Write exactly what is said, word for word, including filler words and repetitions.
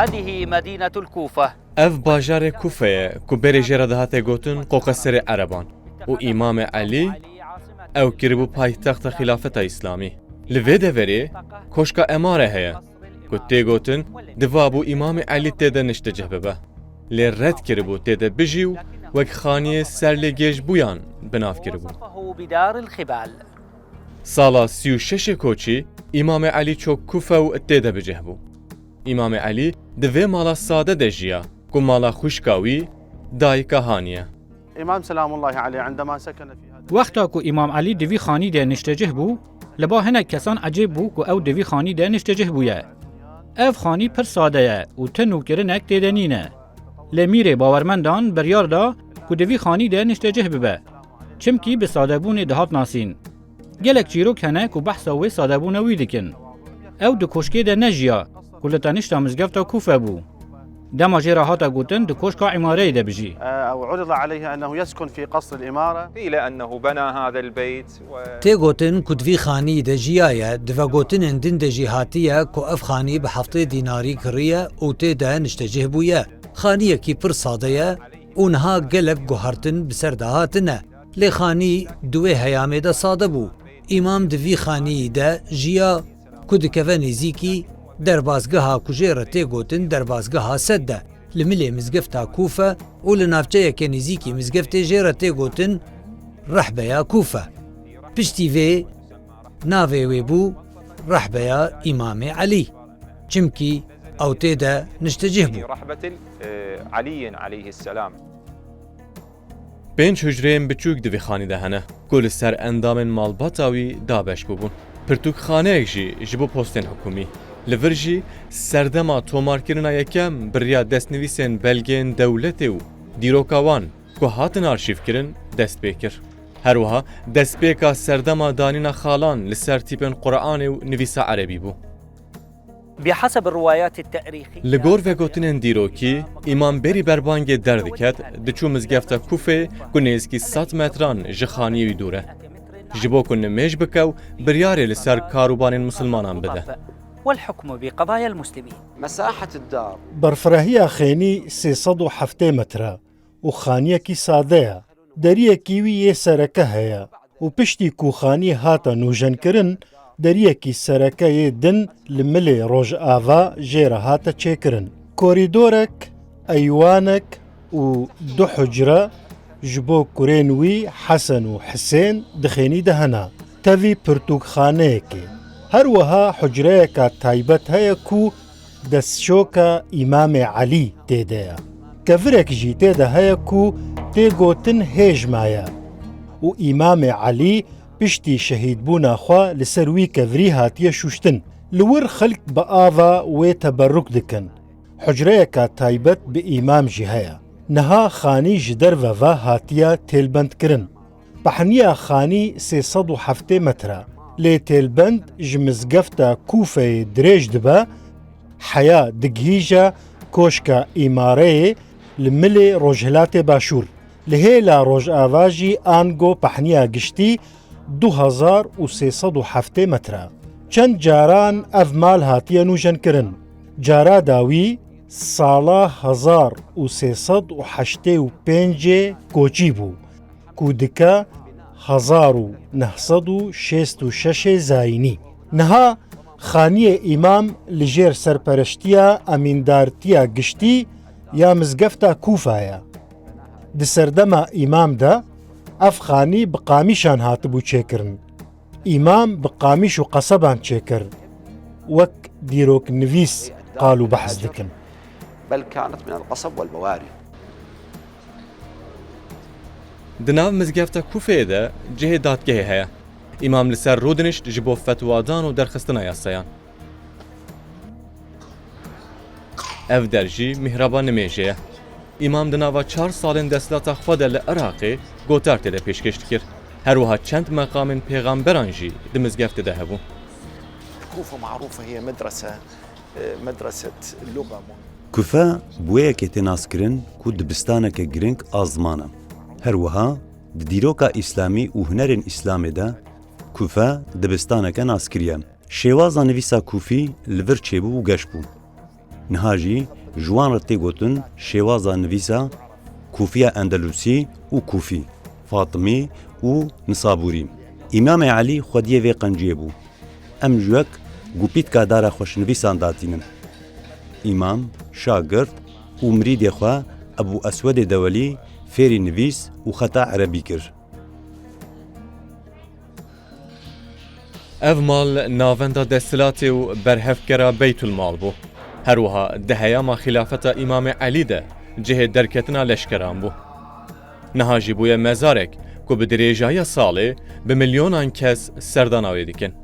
هذه مدينة الكوفة. Ev bajarê Kufe ye ku berê jê re dihate gotin qoqeserê Ereban û Îmamê Elî ew kiribû paytexta Xilafeta Îslamî. Li vê deverê koşka Emare heye ku tê gotin divabû Îmamê Elî tê de niştecih bibe. Lê red kiribû tê de bijî û wek xaniyê ser lê gêj bûyan bi nav kiribû. وصفه بدار الخبال. Sala sî û şeşê koçî Îmamê Elî ço Kufe û tê de bi cih bû. Îmamê Elî di vê mala sade de jiya ku mala xwişka wî dayika Hanî ye. الإمام سلام الله عليه عندما سكن في هذا Wexta ku Îmam Elî di vî xanî de niştecih bû, li ba hinek kesan ecêb bû ku ew di vî xanî de niştecih bûye. Ev xanî pir sade ye û ti nûkirinek tê de nîne. Lê mîrê bawermendan biryar da ku di vî xanî de niştecih bibe. Çimkî bi sadebûnê dihat nasîn. Gelek çîrok hene ku behsa wê sadebûna wî dikin. Ew di koşkê de nejiya ku li tenişta mizgefta Kûfe bû. Dema jê re hate gotin di koşka Îmareyê de bijî. أو عرض عليه أنه يسكن في قصر الإمارة. قيل أنه بنى هذا البيت و Tê gotin ku di vî xanî de jiyaye, di vegotinên din de jî hatiye ku ev xanî bi heftê dînarî kiriye û tê de niştecih bûye. Xaniyekî pir sade ye û niha gelek guhertin bi ser de hatine. Lê xanî di wê heyamê de sade bû. Îmam di vî xanî de jiya ku dikeve nêzîkî derbazgeha ku jê re tê gotin derbazgeha Sedde, li milê mizgefta Kûfe û li navçeyeke nêzîkî mizgeftê jê re tê gotin Rehbeya Kûfe. Piştî vê navê wê bû Rehbeya Îmamê Elî. Çimkî ew tê de niştecih bû. رحبة، آه، علي عليه السلام. Pênc hucreyên biçûk di vî xanî de hene ku li ser endamên malbata wî dabeş bûbûn. Pirtûkxaneyek jî ji bo postên hikûmî. Li vir jî serdema tomarkirina yekem bi riya destnivîsên belgeyên dewletê û dîroka wan ku hatin arşîvkirin dest pê kir. Her wiha destpêka serdema danîna xalan li ser tîpên Quranê û nivîsa erebî bû. بحسب الروايات التاريخية Li gor vegotinên dîrokî, Îmam berî berbangê derdiket, diçû mizgefta Kûfê ku nêzîkî sed metran ji xaniyê wî dûr e. Ji bo ku nimêj bike û biryarê li ser karûbarên misilmanan bide. والحكم بقضايا المسلمين. مساحة الدار. Berfirehîya xênî sê sed û heftê metre û xaniyekî sade ye. Deriyekî wî yê sereke heye û piştî ku xanî hate nûjenkirin, deriyekî sereke yê din li milê rojava jê re hate çêkirin. Korîdorek, eywanek û du hucre ji bo kurên wî Hesen û Hisên di xênî de hene. Tevî pirtûkxaneyekê. Her wiha hucreyeka taybet heye ku destşoka Îmamê Elî tê de ye. Kevirek jî tê de heye ku tê gotin hêjma ye û Îmamê Elî piştî şehîdbûna xwe li ser wî kevirî hatiye şûştin. Li wir xelk bi ava wê teberruk dikin. Hucreyeka taybet bi îmam jî heye. Niha xanî ji derve ve hatiye têlbendkirin. Pehniya xanî sê sed û heftê metre, lê têlbend ji mizgefta Kûfeyê dirêj dibe, heya digihîje koşka Îmareyê li milê Rojhilatê Başûr. Li hêla Rojava jî ango pehniya giştî du hezar û sê sed û heftê metre. Çend caran ev mal hatiye nûjenkirin. Cara dawî sala hezar û sê sed û heştê û pêncê koçî bû, ku dike hezar û neh sed û şêst û şeşê zayînî. Niha xaniyê Îmam li jêr serpereştiya emîndartiya giştî ya mizgefta Kûfa ye. Di serdema Îmam de ev xanî bi qamîşan hatibû çêkirin. Îmam bi qamîş û qeseban çêkir, wek dîroknivîs qal û behs dikin. بل كانت من القصب والبواري. Di nav mizgefta Kûfeyê de cihê dadgehê heye. Îmam li ser rûdinişt ji bo fetwadan û derxistina yasayan. Ev der jî mihraba nimêjê ye. Îmam di nava çar salên desthilata xwe de li Iraqê gotar tê de pêşkêş dikir. Her wiha çend meqamên pêxamberan jî di mizgeftê de hebû. كوفة معروفة هي مدرسة، آه، مدرسة لغة. Kufe bi wê yekê tê naskirin ku dibistaneke girîng a ziman e. Her wiha di dîroka îslamî û hunerên îslamê de Kufe dibistaneke naskirî ye. Şêwaza nivîsa kûfî li vir çêbû û geş bû. Niha jî ji wan re tê gotin şêwaza nivîsa Kûfiya Endelûsî û Kûfî, Fatimî û Nisabûrî. Îmamê Elî xwediyê vê qenciyê bû. Em ji wek gupîtka dara xweşnivîsan datînin. Îmam, şagirt û mirîdê xwe Ebû Eswedê Dewelî fêrî nivîs û xeta erebî kir. Ev mal navenda desthilatê û berhevkera Beytulmal bû. Her wiha di heyama xîlafeta Îmamê Elî de cihê derketina leşkeran bû. Niha jî bûye mezarek ku bi dirêjahiya salê bi milyonan kes serdana wê dikin.